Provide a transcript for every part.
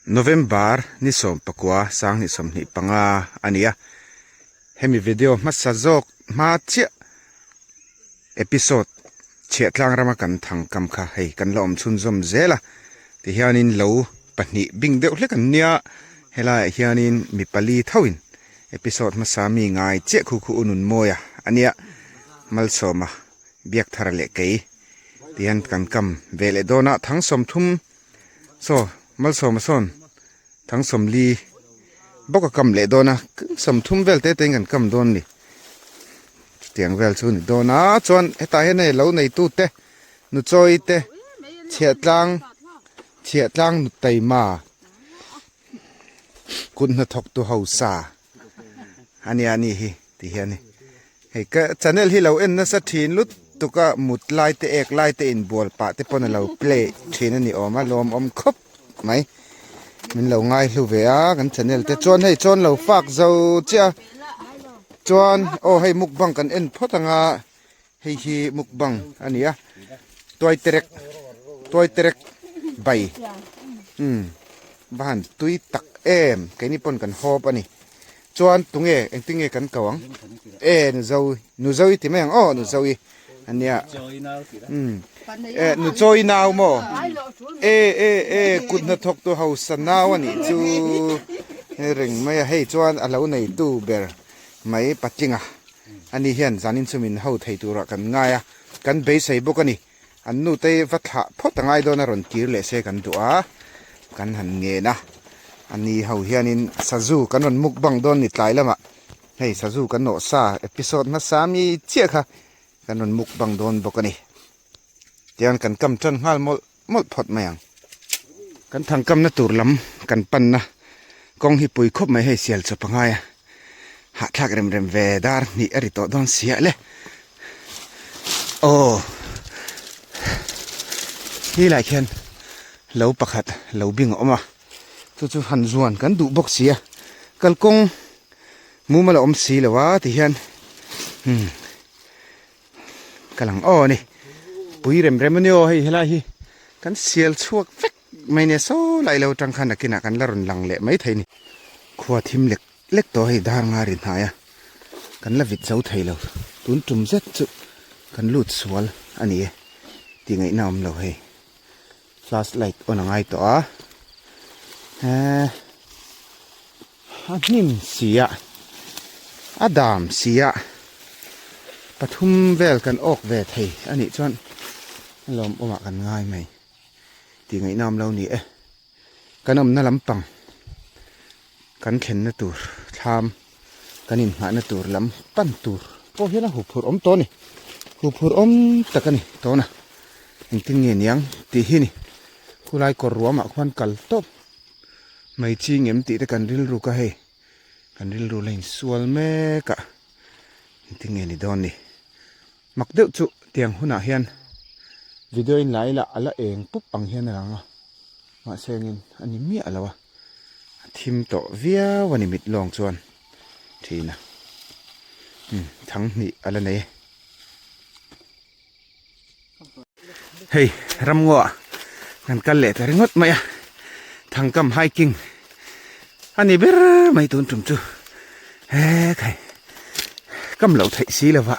November ni 19 2025 a ni a, hemi video hmasa zawk hma chiah episode chhiahtlang rama kan thang kam kha hei kan la awm chhunzawm zel a, tihianin lo pahnih bing deuh hlek an nia, helaiah hianin mi pali thoin episode hmasa mi ngai chiah khu khu u Nunmawia a nia, Malsawma Biakthara leh kei tihian kan kam ve leh dawn a, thang 30 Saw Malsawma sawn thang 40 bawk a kam leh dawn a, 30 vel te te in kan kam dawn a ni. Chutiang vel chu a ni dawn a, chuan hetah hian hei lo neitu te Nuchawi te Chhiahtlang Chhiahtlang Nutaima kut hnathawk tu hausa a nia ni hi ti hian a ni. Hei ka channel hi lo en nasa thin lut tuk a mut lai te ek lai te inbual pah te pawn a lo play thin a ni awm a lawmawm khawp mai min lo ngai hlu ve a kan channel te chuan hei chuan lo fak zo chiah a chuan aw hei mukbang kan en phawt ang a hei hi mukbang a ni a tuai terek tuai terek bai umm va han tui tak em keini pawn kan hawp a ni. Chuan tunge engtin nge kan ko ang? E Nuzo Nuzo i ti mai ang aw Nuzo i ania umm e Nuzo i nau maw? E e e kut hnathawk tu hausa nau a nih chu reng mai a hei chuan a lo neitu ber mai patlinga ani hian zanin chu min ho thei turah kan ngai a kan beisei bawk a ni. An nute va thlah phawt a ngai dawn a rawn kir leh se kan duh a, kan han ngen a, a ni ho hianin sazu kan rawn mukbang dawn ni tlai lamah hei sazu kan nawh sa episode hmasa mi chiah kha kan rawn mukbang dawn bawk a ni. Tiang kan kam tan nghal mawlh mawlh phawt mai ang. Kan thangkamna tur lam kan panna kawng hi pui khawp mai hei sial chawp a ngai a, hahthlak rem rem ve dar hnih a ri tawh dawn siah le. Aw hi lai khian lo pakhat lo bing a awm a chu chu han zuan kan duh bawk si a kalkawng mumal a awm si lo a ti hian umm ka lang aw a ni pui rem rem a ni aw hei helai hi kan sial chhuak vek mai nia saw lai lo atang khan nakinah kan la rawn lang leh mai thei a ni khua thim lek lek tawh hei dar nga ri hnai a kan la vit zo thei lo tun tum zet chu kan lut sual a ni e tih ngaihna awm lo hei flash light on a ngai tawh a eee a hnim si a a dam si a pathum vel kan awk ve thei a nih chuan a lawmawmah kan ngai mai tih ngaihna awm lo ni e. Kan awmna lampang kan thlenna tur thlam kan inhnahna tur lam pan tur pawh hian a huphurh awm tawh a ni. Huphurh awm tak a ni tawna engtin nge niang tih hi ni. Khulai kawr ruamah khuan kal tawp mai chi ngem tih te kan rilru ka hei kan rilru la insual mek a engtin nge ni dawn ni. Mak deuh chu tiang hunah hian video in la ila a la eng pup ang hian a lang a, mahse engin a ni miah lo a, a thim tawh viau a ni mit lawng chuan thin a, umm thang hnih a la nei e. Hei ramngaw ah kan kal leh ta ringawt mai a, thangkam hiking a ni ber mai tun tum chu he khai kam loh theih si lova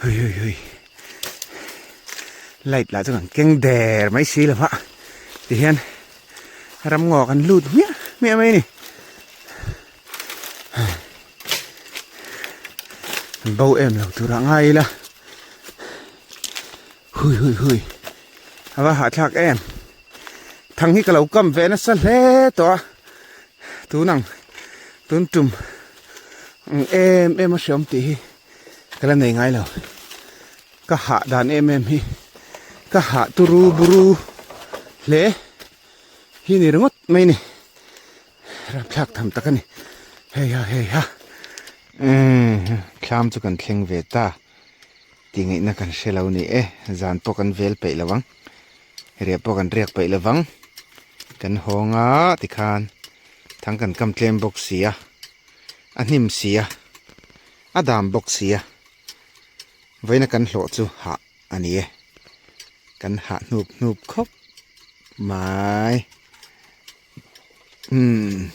hui hui hui light lah chu kan keng der mai si lova tihian ramngaw kan lut hmiah hmiah mai a ni. Bo em lo turah ngai ila hui hui hui a va hahthlak em thang hi ka lo kam ve nasa hle tawh a tunang tun tum ang em em a hreawm tih hi ka la nei ngai lo ka hah dan em em hi ka hah turu buru hle hi ni ringawt mai a ni. Rapthlak tham tak a ni hei ha hei ha umm thlam chu kan thleng ve ta tih ngaihna kan hre lo ni e zan pawh kan vel peih lo ang riah pawh kan riak peih lo vang kan hawng a tikhan thang kan kam tlem bawk si a a hnim si a a dam bawk si a vawiina kan hlawh chu hah a ni e kan hah hnup hnup khawp mai. Umm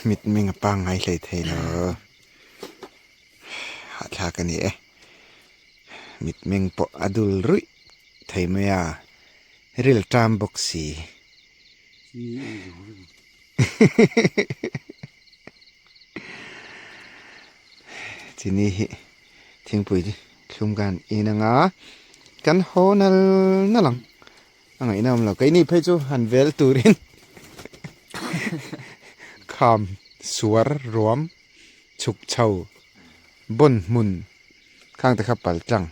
mitmeng a pangngai hlei thei lo hahthlak a ni e mitmeng pawh a dul ruih thei mai a ril ṭam bawk si. Chini hi thingpui thlum kan in anga kan haw nal nal ang. A ngaihna awm lo. Keini phei chu han vel turin kham suar ruam chhuk chho bawn hmun khang te kha pal tlang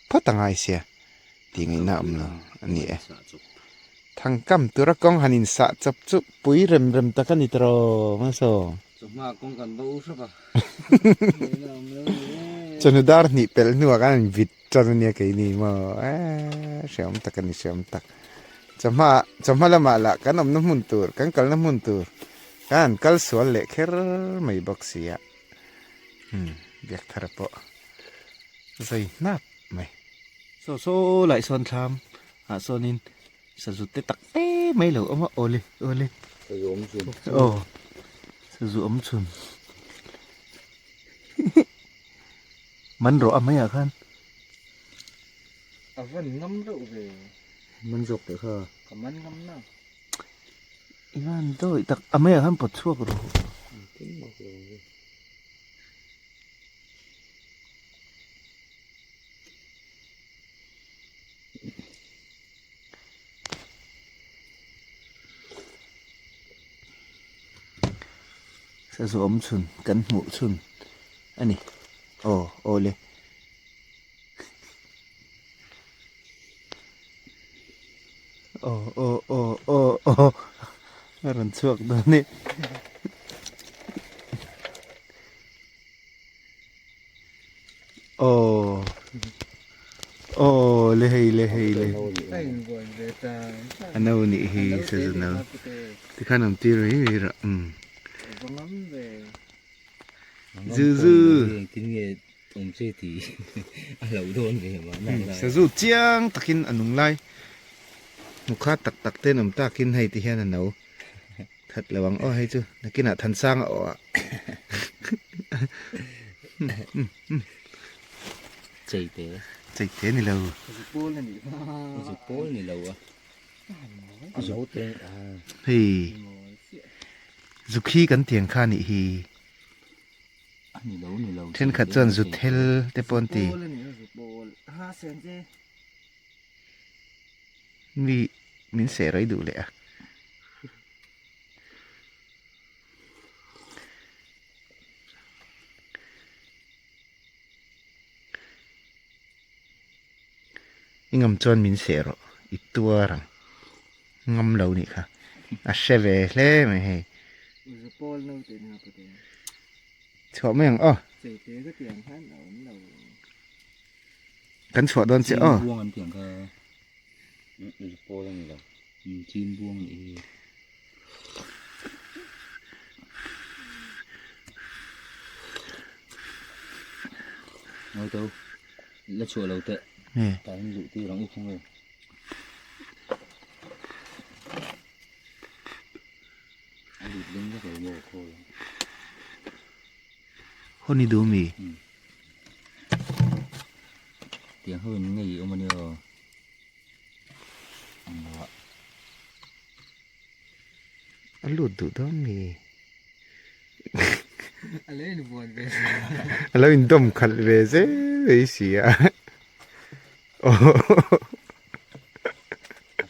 phawt a ngai sia tih ngaihna awm lo a ni e. Thangkam tura kawng han insah chawp chu pui rem rem tak a ni ta rawh maso. Chawhma kawng kan bo hrep a. Chawhnu dar hnih pelh hnuah khan an vit Chuan ania keini maw eee hreawm tak a ni hreawm tak. Chawhma chawhma lamah lah kan awmna hmun tur kan kalna hmun tur kan han kal sual leh kher mai bawk si a umm biak thar pawh zai hnap mai. Saw saw laih sawn thlam ah sawnin sazu te tak te mai lo awm a awle awle Sazu awm chhun aw sazu awm chhun. Man rawh a mai ah khan. A van ngam reuh ve. Man zawk teh kha. Ka man ngam na. I van dawi tak a mai ah khan pawt chhuak rawh. Engtin mak lo ve. Sazu awm chhun kan hmuh chhun a ni aw aw le aw aw aw aw aw a rawn chhuak dawn e aw aw le hei le hei le a no nih hi sazu no tikhan awm tir mai mai rawh umm zu zu sazu chiang takin a nung lai hmu kha tak tak te an awm takin hei ti hian a no. That lo ang aw hei chu nakinah Thansanga aw ah Cheite Cheite ni lo Zupawl a nih kha Zupawl ni lo a A zo te Hei Zukhi kan tiang kha nih hi A ni lo ni lo Thenkhat chuan zuthel te pawh an ti Zupawl a nih kha zupawl Ha sen che Mi min seh rai duh leh a. I ngam chuan min seh rawh i tuar ang ngam lo nih kha a hre ve hle mai hei. Chhuah mai ang aw. Kan chhuah dawn che aw. Chin buang an tiang kha pawl a ni lo. Chin buang nih hi. Ngawi to. La chhuah lo teh. Tah hian luh tir ang u khawng e. A lut leng vak lo maw khawl. Haw ni duh mi? Tiang ho in ngei awm a nia aw. Engah. A lut duh dawn mi? A lo in vuan ve. A lo in dawm khalh ve zel mai si a. A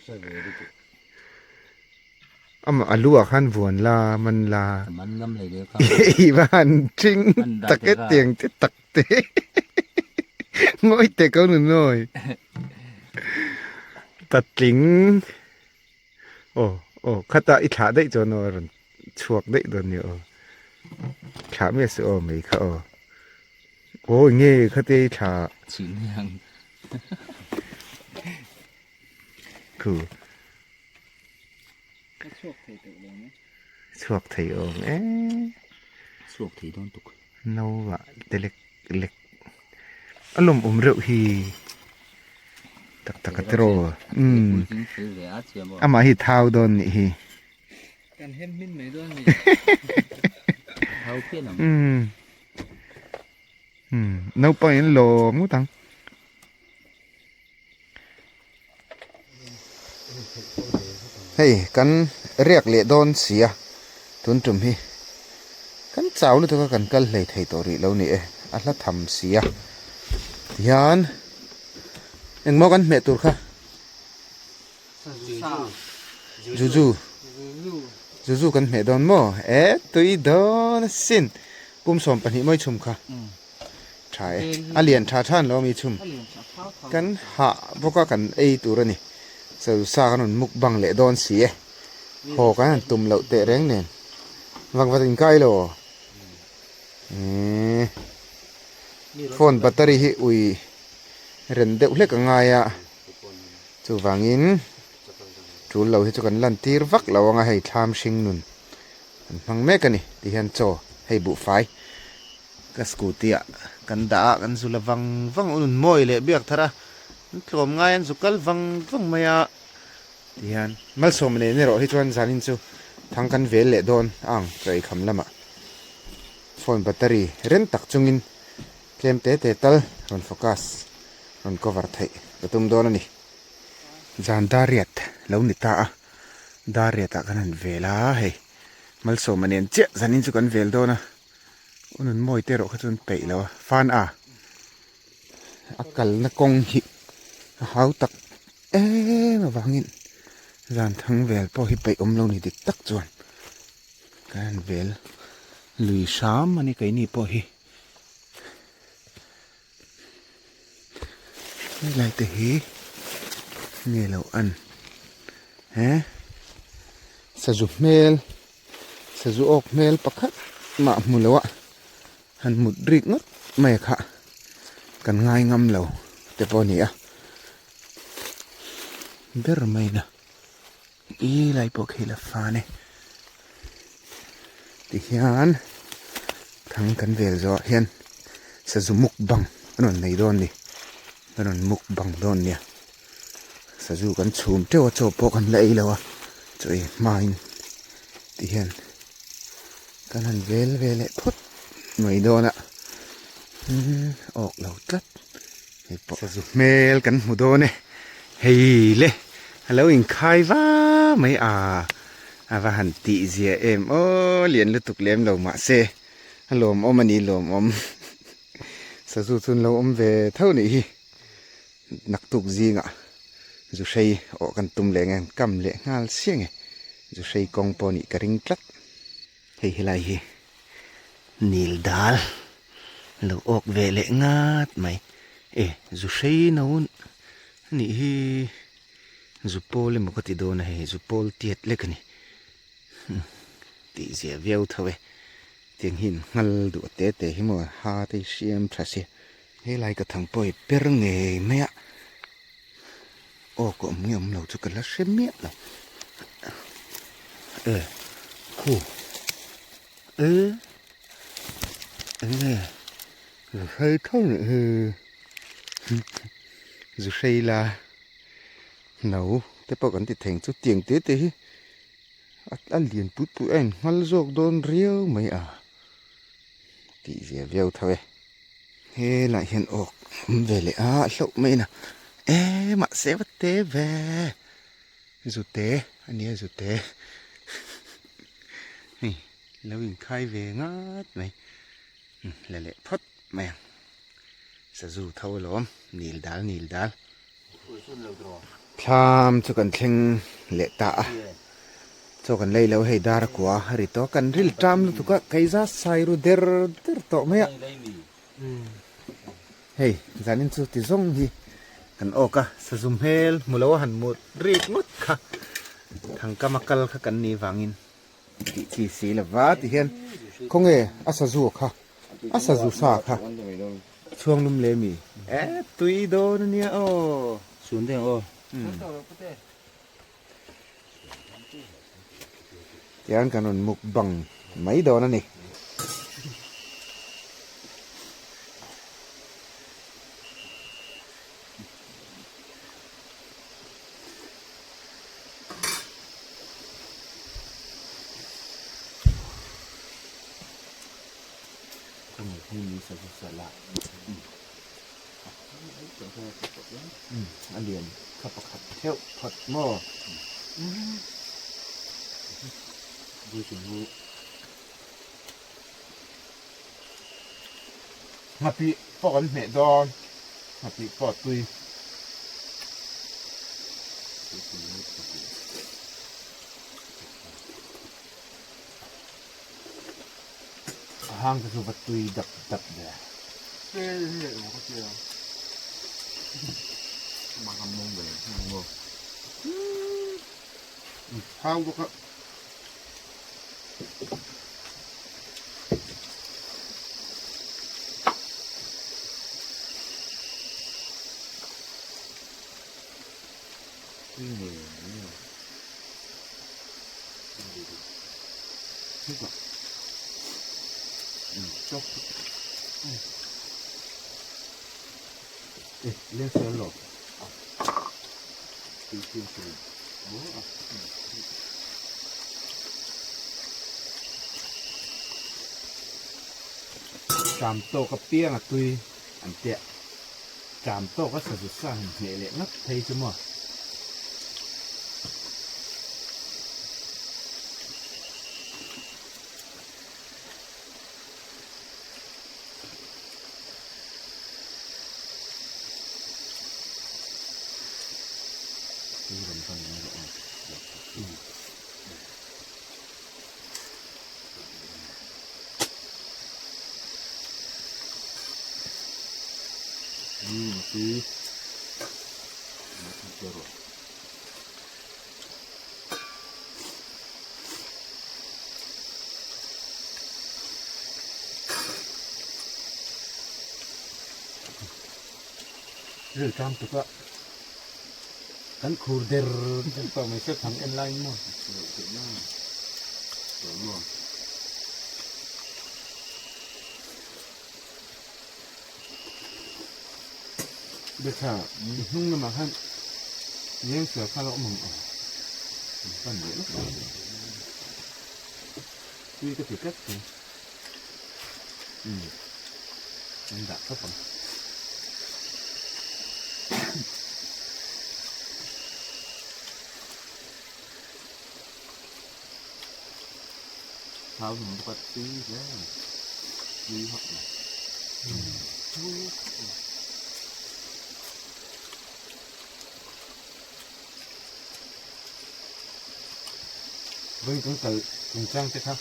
hre ve lutuk. Amah a lu ah khan vuan la man la. Man ngam hlei leh kha. I va han thing tak e tiang te tak te. Ngawi te ko nu nawi. Patling aw aw khata i thlah daih chuan aw a rawn chhuak daih dawn nia aw. Thlah miah suh aw mai kha aw. Aw nge khate i thlah. Chhin hian. Khu. Ka chhuak thei teuh lo ne. Chhuak thei awm e. Chhuak thei dawn tuk. No ah te lek lek. A lawm awm reuh hi. Tak tak a tiraw. Umm. Amah hi thau dawn nih hi. Kan hem hmin mai dawn ni. Thau phian ang. Umm. Umm. Naupang in lawm ngawt ang. Hei kan riak leh dawn sia tun tum hi kan chau lutuk a kan kal hlei thei tawh rih lo ni e a hla tham sia tihian engmaw kan hmeh tur kha Juju Juju kan hmeh dawn maw e tui dawn asin kum 12 mawi chhum kha. Tha e. A lian tha tha an lo ami chhum. Kan hah bawk a kan ei tur a ni. Chaw sa kan rawn muk bang leh dawn si e. Haw kan han tum loh teh reng nen. Vang vat inkai lo aw. Eee. Phone battery hi ui ren deuh hlek a ngai a. Chuvangin tul lo hi chu kan lan tir vak lo ang a hei thlam hring nun an hmang mek a ni ti hian chaw hei buhfai. Ka scooty ah kan dah a, kan zu la vang vang u nunmawi leh biak thar a, an tlawm ngai an zu kal vang vang mai a. Tihian malsawm nen erawh hi chuan zanin chu thang kan vel leh dawn a ang chaw eikham lamah phone battery rem tak chungin tlem te te tal rawn focus rawn cover theih ka tum dawn a ni. Zan dariat lo ni ta a, dariat ah kan han vel a hei malsawma nen chiah zanin chu kan vel dawn a. U nun mawi te erawh kha chuan peih lo a fan a a kalna kawng hi a hau tak em avangin zan thang vel pawh hi peih awm lo ni dik tak chuan kan han vel lui hram a ni keini pawh hi helai te hi nge lo an he sazu hmel. Sazu awk hmel pakhat mah hmu lo a han mut rik ngawt mai a kha kan ngai ngam lo te pawh a ni a ber mai na i lai pawh khi la fan e tihian thang kan vel zawh ah hian sazu mukbang an rawn nei dawn a ni an rawn mukbang dawn a nia. Sazu kan chhum teuh a chaw pawh kan la ei lo a chaw ei hmain ti hian kan han vel ve leh phawt mai dawn a umm awk lo tlat hei pawh sazu hmel kan hmu dawn e hei le a lo inkhai va mai a a va han tih zia em aw lian lutuk lem lo mahse a lawmawm a ni lawmawm sazu chu an lo awm ve tho nih hi. Naktuk zingah zu hrei awh kan tum leh nge kam leh nghal siah nge zu hrei kawng pawh nih ka ring tlat. Hei helai hi nil dal lo awk ve leh ngat mai e zu hrei no anih hi zu pawl emaw ka ti dawn a hei zu pawl tiat lek a ni tih zia viau tho e tiang hi nghal duh te te hi maw ha te hi siam tha si. He lai ka thang pawh hi per ngei mai a, aw ka awm nge awm lo chu ka la hre miah lo. E khu e eng nge zu hrei tho nih hi zu hrei la no te pawh kan ti thei chu tiang te te hi a lian pui pui a inhmal zawk dawn riau mai a. Tih zia viau tho e. Helaiah hian awk awm ve leh a hlauh mai a e mahse va te ve zute a nia zute hei lo inkhai ve ngat mai la leh phawt mai ang sazu tho alawm nil dal nil dal. Thlam chu kan thleng leh ta a, chaw kan lei lo hei dar a kua a ri tawh a, kan ril ṭam lutuk a, keiza sai ru der der tawh mai a, hei zanin chu ti zawng hi kan awk a, sazu hmel hmu lo a han mut rik ngawt kha thangkam a kal kha kan nih vangin tih chi si lova tihian khawnge a sazu kha a sazu sa kha. Chhuang lum leh mi? E tui dawn a nia aw. Chhun deuh aw. Tiang kan rawn mukbang mai dawn a ni. Ka ngei hei ni sa chu sa la. A lian kha pakhat theuh phawt maw? Nghapih pawh kan hmeh dawn, nghapih pawh a tui. A hang te chu va tui dap dap ve. Thau bawk a. Tlam tawk apiang a tui an tia tlam tawk a sazu sa han hneh leh ngap phei chu maw. Ril tlang tuk a kan khur der der tawh mai se thang en laiin maw. Betha i hnung lamah khan leng sual kha a lo awm ang aw an pan leh lawk mai tui ka ti tlat thung umm an dah tawp ang. Thau hlum bawk a tui hle a ni tui hak mai tui khawp mai. Vawi kan kal chungchang te kha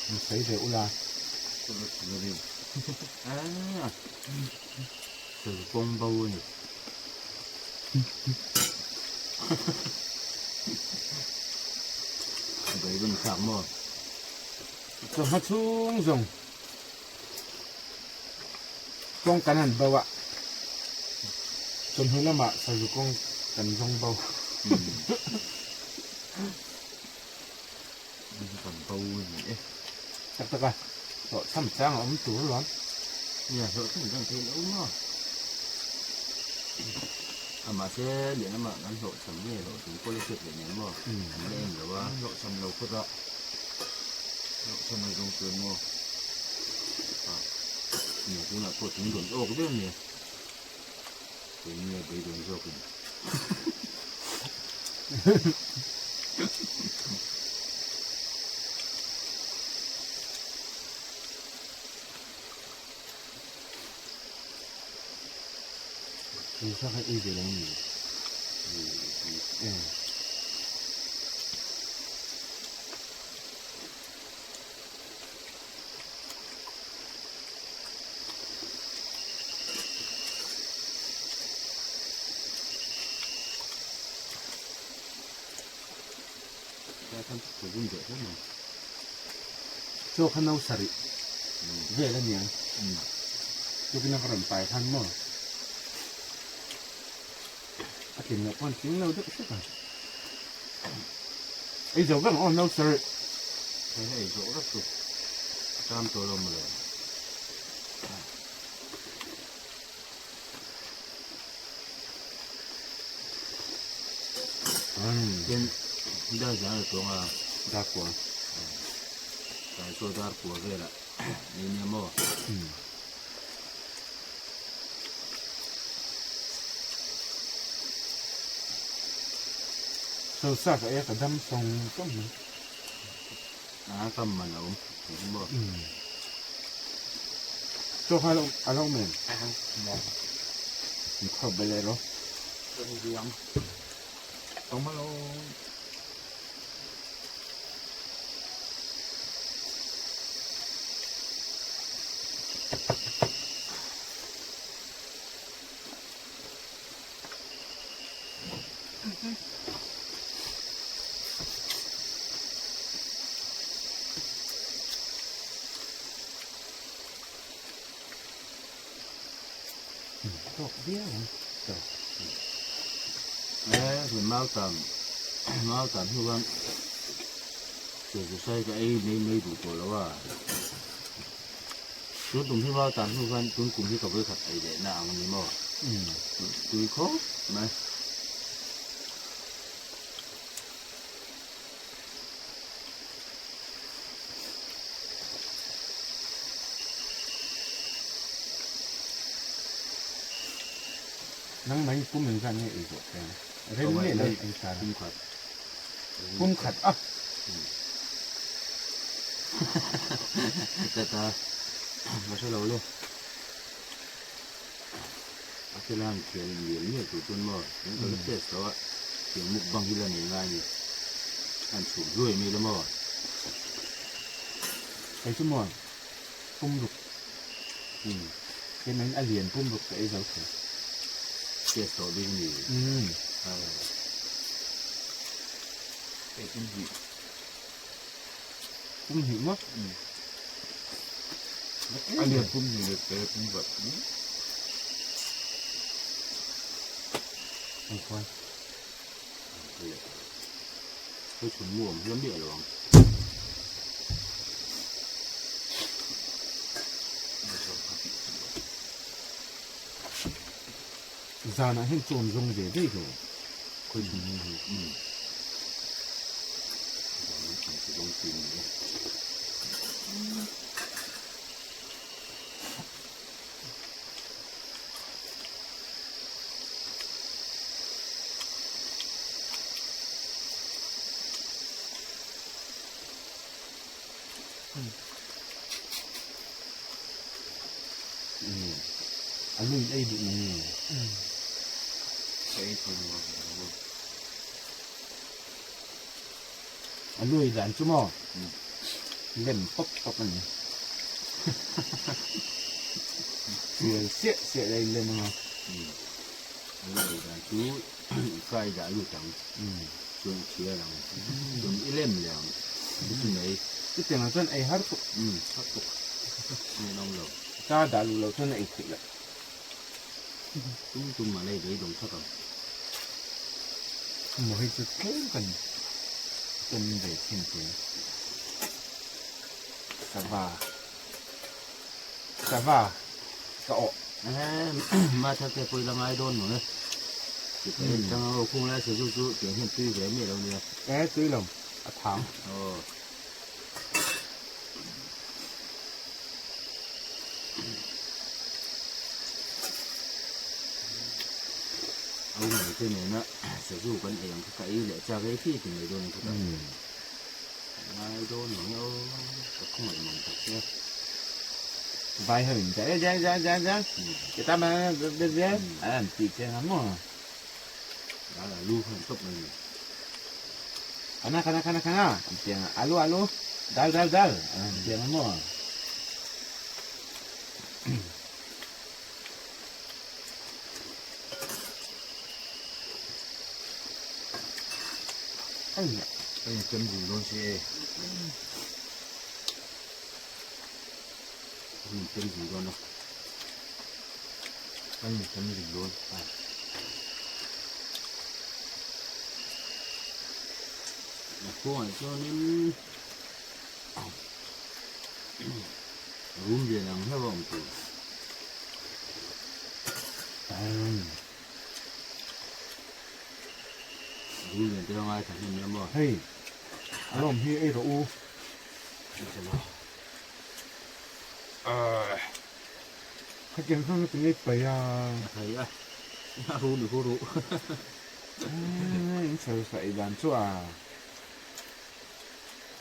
min sawi ve ula. Sawi kawng bo a ni. Beidawng thlak maw? Chawhma chhung zawng kawng kan han bo a, chawhnu lamah sazu kawng kan zawng bo. Kan bo a ni e. Tak tak a, hlawhchham chang a awm tur alawm. Nia, hlawhchham chang theih loh maw? A mahse lian lamah kan hlawhchham nge loh tur pawh la hriat leh nen maw? An la en lo a. An hlawhchham lo phawt a, hlawhchham a zawng chuan maw? A, nia tunah pawh tun rawn awk viau nia. Kei nge beidawn zawkin. Thil kha kha ei ve lo ni em. Chaw kha no sarih vel a niang tukin a ka rawn pai khan maw a tling loh pawn tling lo deuh hrep a ei zo vek ang aw no sarih. Hei hei zawh vek chu a tam tawh lo mawle. Tin dar zan a tawng a dar kua tlai chaw dar kua velah. Ei nia maw? So sa ka e ka dam sawng sawng mai. A kam man a awm thei maw? Chaw kha a lo awm em? Min khawp belh leh rawh. Awm alawm. Tawk viau ang tawk. E he mau tam mau tam hnu khan sazu sai ka ei mai mai duh tawh lo a tun tum hi mau tam hnu khan tun kum hi ka vawikhat ei leh na ang a ni maw tui khawp mai. Nang mai pum engzat nge ei zawh thei ang? Rem leh lo ei ta la. Pum khat. Pum khat a. Ta ta ka hre lo le. A thil a han thian mial mial tur chuan maw eng ka la test lo a tiang mukbang hi la nei ngai a ni. A han chhum hluai mai la maw. Kei chu maw pum ruk keimahin a lian pum ruk ka ei zo thei. Test tawh bik a ni. Ei pum hnih. Pum hnih maw? A lian pum hnih leh te pum vat. Ang khuai. Hei chhun mu awm hla miah lo ang. Zanah hian chawn zawng ve daih lo. Khawi chhun mu hi. Zanah chawn zawng tih ni e. A lu in ei duh mai nge. Ka ei thei lo a. A lu ei dan chu maw? Lem pawp pawp a ni. Sial siah siah la in lem anga. A lu ei dan chu i kai dah lut ang. Chuan i thial ang. Chuan i lem leh ang. Chu chu mai. Chutiang ah chuan ei har tuk. Har tuk. Ngaihnawm lo. Ka dah luh loh chuan a ei theih loh. Tum tum mah lei beidawng thak ang. Maw hei chu tlem kan tum ve thin thin. Sava sava ka awh. Ma thar te pawh i la ngai dawn maw e. Ti ka en chang a aw khung lai sazu chu tiang hian tui ve miah lo nia. E tui lo a thang. Aw. Au mai te nena sazu kan ei ang kha ka ei leh chak ei khi ti mai dawn ang kha ta. Ngai dawn ang e aw ka khawngaih mang tak che. Vai ho in ja ja ja ja ja ke ta ma ja ja an ti che nga mo. Dala lu khan top mai ni. Khana khana khana khana an ti anga alu alu dal dal dal an ti anga maw. Ai Ai chem zing dawn si e. Ai chem zing dawn a. Ai chem zing dawn. A khuangah chuanin rum lian ang hlauh a awm tur. Rum lian te a ngaithla hnem nia maw? Hei, a lawm hi ei rawh u. Khatiang kha ka ti ngei paih a. A thei a, a ru ni hu ru. In sawi sawi dan chu a.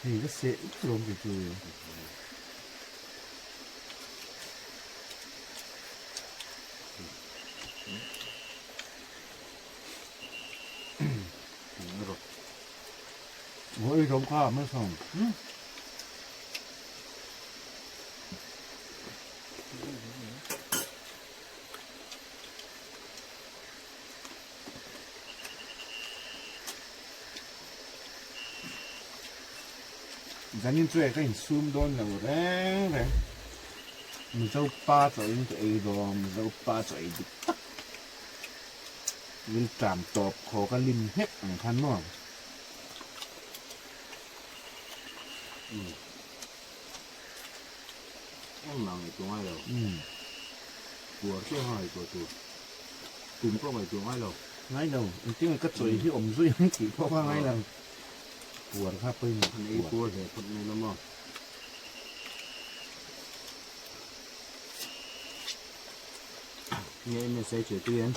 Hei ka seh vek alawm kei chu. Ôi rộng kha mới xong. Zanin chu ka insum dawn lo reng reng. Mizo pa chaw in ka ei dawn, Mizo pa chaw ei dik tak. Vil tram tawp khaw ka lim nghek ang khan maw. Engmah ngaihtuah ngai lo. Puar chiah kha ngaihtuah tur. Kum pawh ngaihtuah ngai lo. Ngai lo. Engtin ka chawi hi awm zui ang tih pawh kha ngai lo. Puar kha pawimawh. An ei puar hle phawt mai lo maw. Nge MSA che tui an.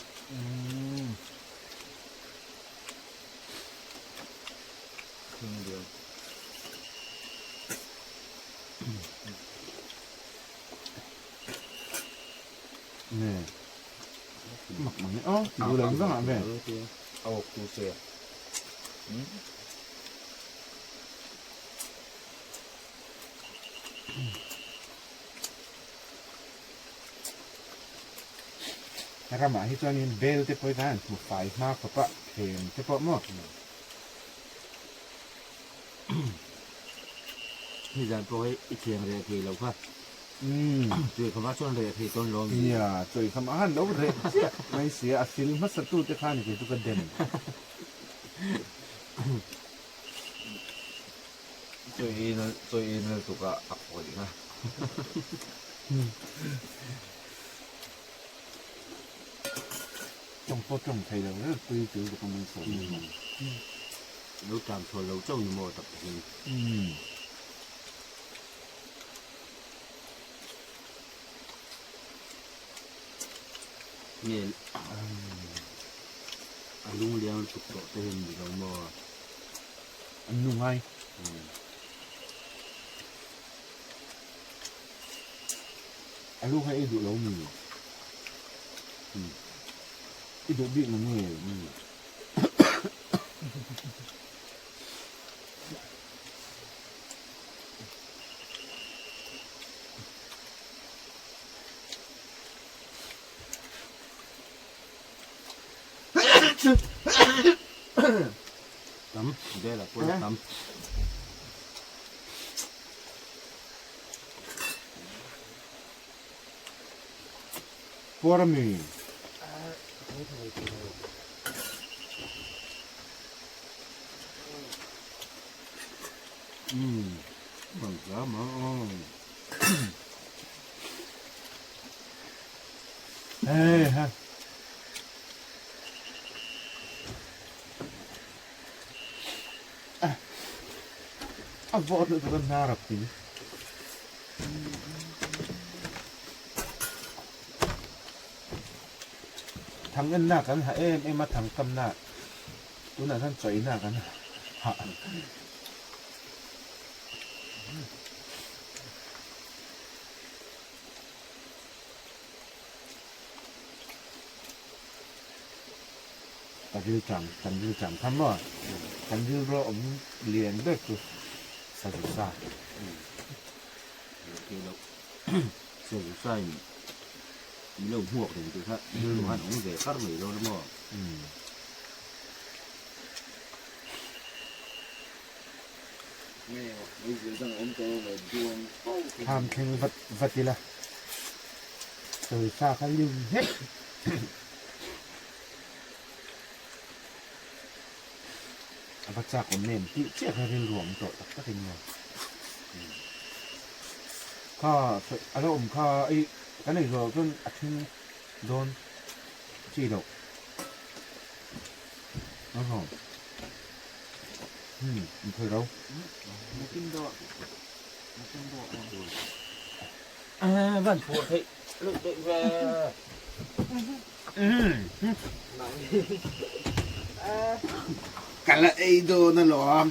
Nè mặc mà nghe ơ thì vừa lớn răng về Awak tu se. Ramah hi chuanin bel te pawh hi khan hmu fai hma khawp a thleng te pawh maw. Nizan pawh hi i thleng reh thei lo kha. Chawi khamah chuan reh thei tawn lo a mi. Nia, chawi khamah khan lo reh chiah mai sia, a sil hmasa tu te khan kei chu ka dem. Chawi in chawi in lutuk a a khawih kha. Tawng pawh tawng thei lo reng tui chu ka man sawi ni maw. Lo tlan chhuah lo chauh ni maw tak hi. Nge a lung liang lutuk tawh te hian ni lo maw. An nu ngai. A lu kha ei duh lo mi? I duh bik lo nge? Tam, bel ah pawh a tam. Puar ami. Umm, bang hla ma aw. Hei ha. A vawt lutuk a hnar a pui. Thang enna kan ha em em a thang kamna tunah chuan chawihna kan ha. Ka ril cham, kan ril cham kha maw? Kan rilru awm lian ber chu sazu sa. Thei loh sazu sa in min lo hmuak reng tih kha rilru khan awm ve kar mai lo la maw? Tham thleng vat vat ila sazu sa kha lim hlek. A va chak awm em tih chiah kha rilru awm tawh tak tak in maw. Kha a lo awm kha i kan ei zawh chuan a thing dawn chi loh. Aww hmm in khawi ro. Van phuah theih luih daih ve. Ka la ei dawn alawm.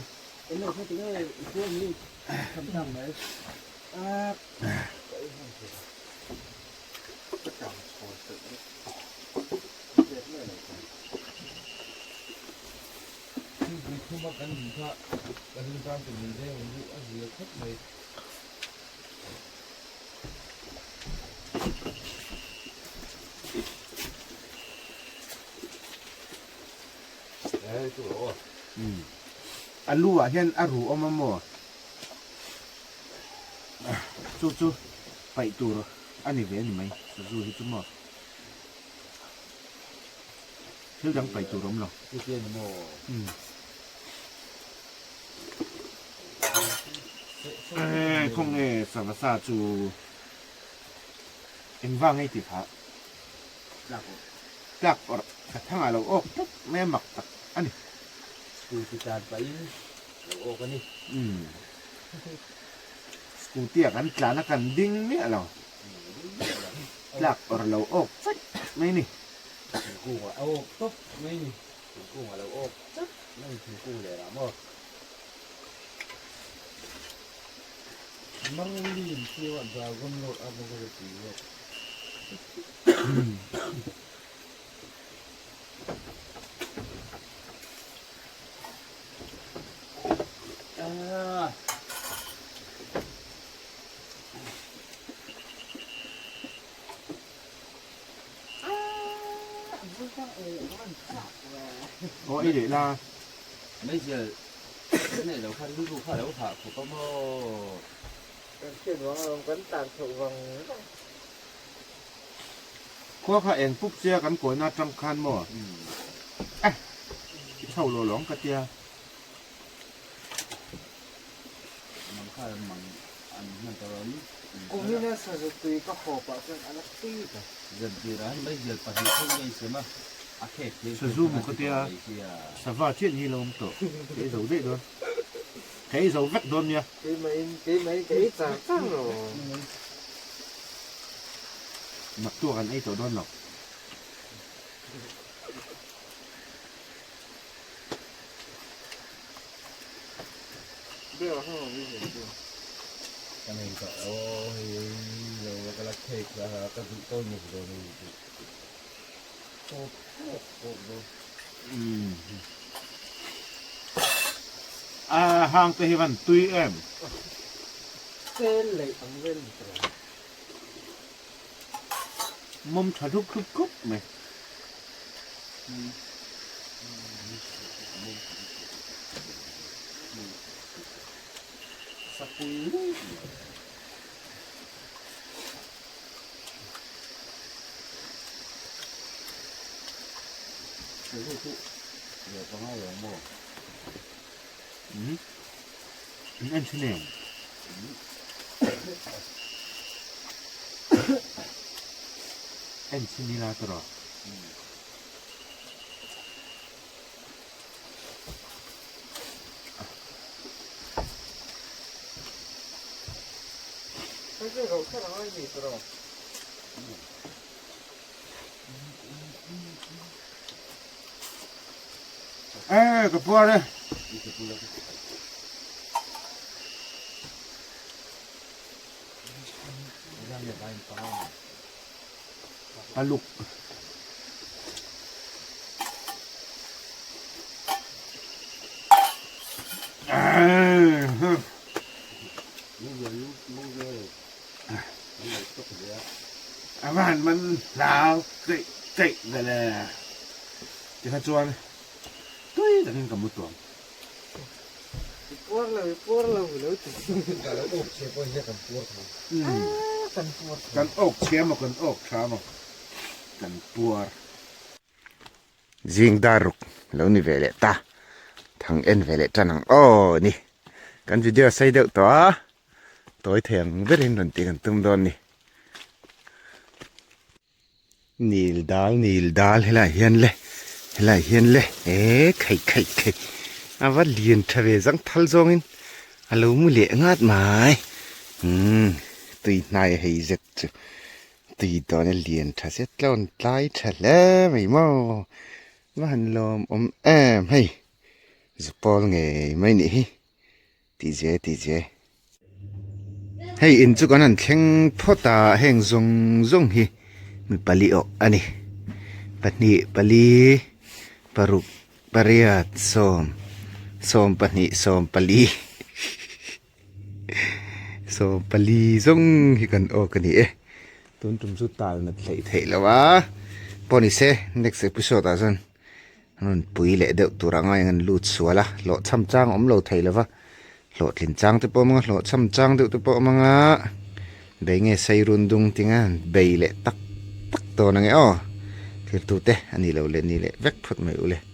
Thingpui thuma kan in kha ka riltam ti mai deuh ang chu a zia khawp mai. A lu ah hian a ruh awm a maw? Chu chu paih tur a ni ve a ni mai sazu hi chu maw? Thil dang paih tur a awm lo. Khaw nge sava sa chu engvang ei tih kha tlak awrh ka thang ah lo awk tlat mai a mak tak a ni. Scooty tlan pahin lo awk a ni. Scooty ah kan tlan a kan ding miah lo. Tlak awrh lo awk chaih mai a ni. Thingkung ah a awk tawp mai a ni. Thingkung a lo awk chat mai thingkung leh rah maw. Marlin chu a dragon lord a bawk a ti zawk. Ah. Aw ei leh la. Meizial nei lo khan rilru kha a lo hah khawp a maw? Kan hriat vang alawm kan tan chhoh vang vang. Khua kha eng pup sia kan kawina atang khan maw? Eh, i chho lo lawng ka tia. Mang kha mang an hman ta rawh ni. Kumina sazu tui ka haw pah chuan a la tui ta. Zantir ah hian meizial pahnih theuh ngei sem a, a khek thei Sazu maw ka tia, sava chiah ni lo awm tawh, ka ei zo daih dawn, ka ei zo vek dawn nia. Keimahin keimahin ka ei char char lo. Naktuak an ei tawh dawn lo. Ka nei tawh lo hei lo ka la cake la ka duh tawi muk dawn a ni tih pawp pawp pawp dawn. A hang te hi van tui em. Sel leh ang vel ni tawh. Mawm tha hlup hlup khawp mai. En thin em? En thin ila tawh. Ê ka puar e. Paluk. A van man hlau keih keih ve le. Tikha chuan tui takin ka mu tuam. I puar lo, i puar lo lo ti. Ka lo awk chhia pawh hian kan puar tho. Kan puar tho. Kan awk chhia maw, kan awk tha maw, kan puar. Zing dar ruk lo ni ve leh ta. Thang en ve leh tan ang aw ni. Kan video sei deuh tawh a, tawi thei ang berin rawn tih kan tum dawn ni. Nil dal nil dal helaiah hian le helaiah hian le eh khaih khaih khaih a va lian tha ve zang thal zawngin a lo mu leh ngat mai umm. Tui hnai hei zet chu tui dawn a lian tha zet tlo an tlai tha hle mai maw va han lawm awm em hei zupawl ngei mai nih hi tih ze tih ze hei in chu kan han thleng phawt a heng zawng zawng hi mi pali awh a ni pahnih pali paruk pariat sawm sawmpahnih sawmpali. 40 zawng hi kan awk a ni e tun tum chu tal nat hleih theih loh a pawh ni se next episode ah chuan an rawn pui leh deuh tur anga eng an lut sual a hlawh chham chang a awm lo thei lo va hlawhtlin chang te pawh a awm ang a hlawh chham chang deuh te pawh a awm ang a bei nge sei run dung ting a bei leh tak tak dawn ang e aw thil tu te a ni lo leh ni leh vek phawt mai u le.